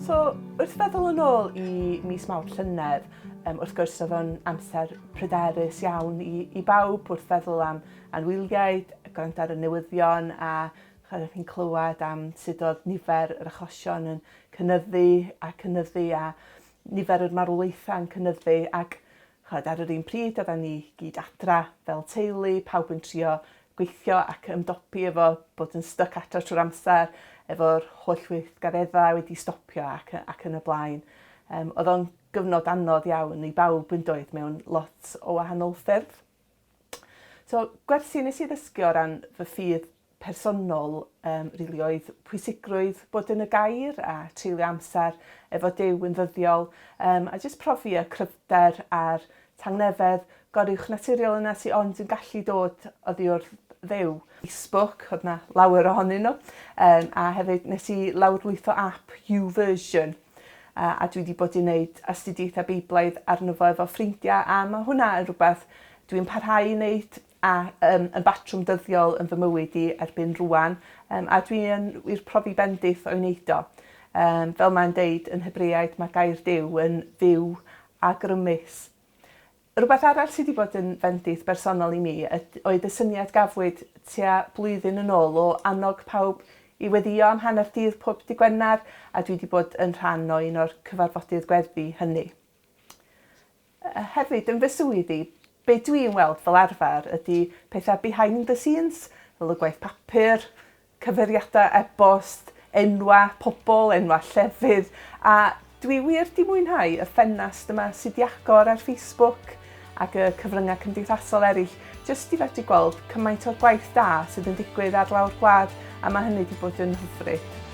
So, wrth feddwl yn ôl i mis Mawrth llynedd, um, wrth gwrs oedd o'n amser pryderus iawn i, i bawb wrth feddwl am anwyliaid, gwrando ar y newyddion a chyd chi'n clywed am sut oedd nifer yr achosion yn cynyddu a cynyddu a nifer yr marwolaethau yn cynyddu ac ch'od ar yr un pryd oeddan ni gyd adra fel teulu, pawb yn trio gweithio ac ymdopi efo bod yn styc adra trwy'r amser, efo'r holl weithgareddau wedi stopio ac ac yn y blaen. Yym oedd o'n gyfnod anodd iawn i bawb yn doedd mewn lot o wahanol ffyrdd. So gwersi nes i ddysgu o ran fy ffydd personol yym rili oedd pwysigrwydd bod yn y gair a treulio amser efo Duw yn ddyddiol yym a jyst profi y cryfder a'r tangnefedd goruwchnaturiol yna sy ond yn gallu dod oddi wrth Dduw. Facebook, oedd 'na lawer ohonyn nhw yym a hefyd nes i lawrlwytho ap YouVersion a a dwi 'di bod yn neud astudiaethau Beiblaidd arno fo efo ffrindiau a ma' hwnna yn rhywbeth dwi'n parhau i wneud a yym yn batrwm dyddiol yn fy mywyd i erbyn rŵan yym a dwi yn wir profi bendith o'i wneud o. Yym fel mae'n deud yn Hebreaid ma' gair Duw yn fyw a grymus. Rhywbeth arall sy 'di bod yn fendith bersonol i mi yd- oedd y syniad gafwyd tua blwyddyn yn ôl o annog pawb i weddïo am hanner dydd pob Dydd Gwener a dwi 'di bod yn rhan o un o'r cyfarfodydd gweddi hynny. Hefyd yn fy swydd i, be dwi'n weld fel arfer ydy pethau behind the scenes, fel y gwaith papur, cyfeiriadau e-bost, enwau pobl, enwau llefydd, a dwi wir 'di mwynhau y ffenast yma sy 'di agor ar Facebook ac y cyfryngau cymdeithasol eraill, jyst i fedru gweld cymaint o'r gwaith da sydd yn digwydd ar lawr gwlad, a mae hynny 'di bod yn hyfryd.